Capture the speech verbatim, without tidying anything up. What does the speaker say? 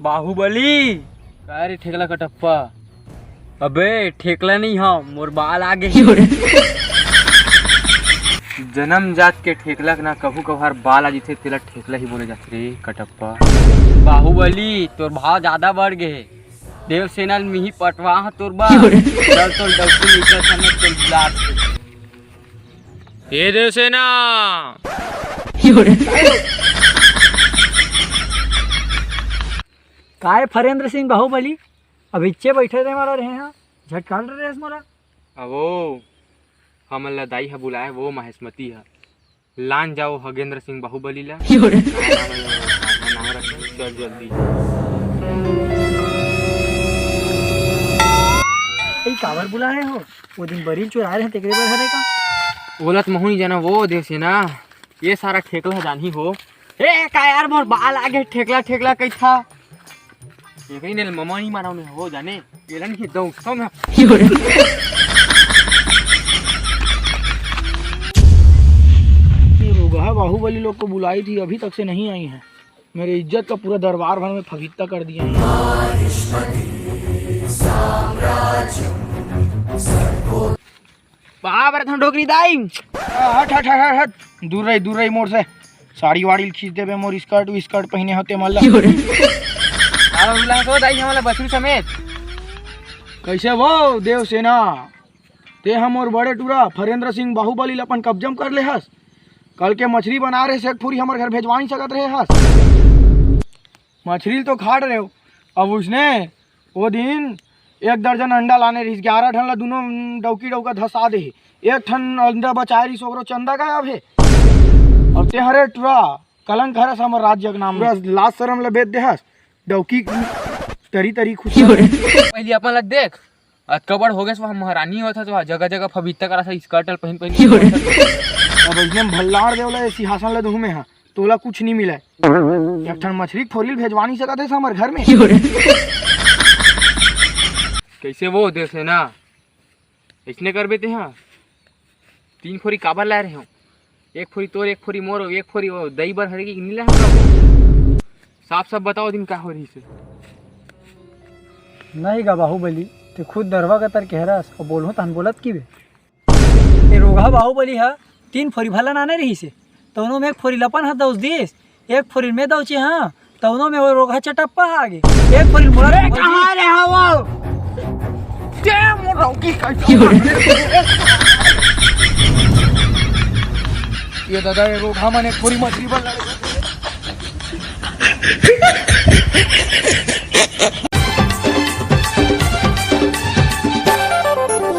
बाहुबली। का रे ठेकला कटप्पा? अबे ठेकला नहीं हा, मोर बाल आगे। जन्म जात के ठेकला के ना, कभू कभार बाल आ जिथे, तेला ठेकला ही बोले जाथे रे कटप्पा। बाहुबली, तोर भाव ज्यादा बढ़ गे हे। देवसेना ल मिही पटवा ह तोर बाल। चल तोर डौकी निकल समेत तोर बुलात हे। ए देवसेना। काय फरेंद्र सिंह बाहुबली? अब इच्चे बैठे रहे वाला रहे हा, झटकाल रहे हस मोला। अवो, हमन ला दाई ह बुलाए, वो महेशमती ह। लान जाओ हगेंद्र सिंह बाहुबली ला। योरे। नाम रखे, चल जल्दी। ए, काबर बुलाए हो? वो दिन बरील चुराए रहे, तेकरे बर हरे का? ओला त महू नहीं जाना, वो देवसेना। ये सारा ठेकला जानही हो। ए, का यार, मोर बाल आगे ठेकला, ठेकला कइथा। ये कहीं ने ममा नहीं मारा उन्हें हो जाने। ये लन की दो, सौ में। ये रोगहा बाहुबली लोग को बुलाई थी, अभी तक से नहीं आई है। मेरे इज्जत का पूरा दरबार भर में फगीता कर दिया है। बाप रे, तुम डोकरी दाई। हट, हट, हट, हट, हट। दूर रही, दूर रही मोर से। साड़ी वाड़ी खींच देबे मोर स्कर्ट, स्कर्ट पहने होते मल्ला। अब उल्ला तो दाई हमारा बछरू समेत। कैसे वो देवसेना? ते हम और बड़े टूरा फरेंद्र सिंह बाहुबली ला अपन कब्जा में कर ले हस। कल के मछली बना रहे से एक फुरी हमर घर भेजवा नहीं सकत रहे हस। मछली तो खा रहे हो। अब उसने वो दिन एक दर्जन अंडा लाने रहिस, ग्यारह ठन ला दुनो डौकी डौका धसा दे। एक ठन अंडा बचाए रहिस, ओकरो चंदा गायब हे। अब ते हरे टुरा कलंक हरस हमर राज्य के नाम में। पूरा लाज शरम ला बेच दे हस, डौकी तरी तरी खुश। पहली अपन ला देख, अतका बड़ हो गए, वहाँ महारानी होता तो जगह जगह फबीता करा सा स्कर्ट पहन पहन। अब इसने भल्लार देवला ये सिंहासन ला दुहू में हा। तोला कुछ नहीं मिला। एक ठन मछली फोरिल भेजवा नहीं सकत है हमर घर में। कैसे वो देवसेना? इसने कर बेते हाँ। तीन फोरी काबर ला रहे हो? एक फोरी तोर, एक फोरी मोर, एक फोरी वो दई बर हरे की नहीं ला। साफ साफ बताओ दिन का हो रही से। नहीं गा बाहुबली, ते खुद दरवा का तर कह रहा और बोलहो तहन बोलत की बे। ए रोगहा बाहुबली ह तीन फोरी भला नाने रहिस हे, तौनो में एक फोरी लपन ह दौच दिस, एक फोरी में दौचे ह, तौनो में वो रोगहा चटप्पा ह आगे, एक फोरी मोला। ए, कहाँ रे हवो? ते मोर रौकी कैसे? ये दादा, ये रोगहा मन एक फोरी मछली बन लगे।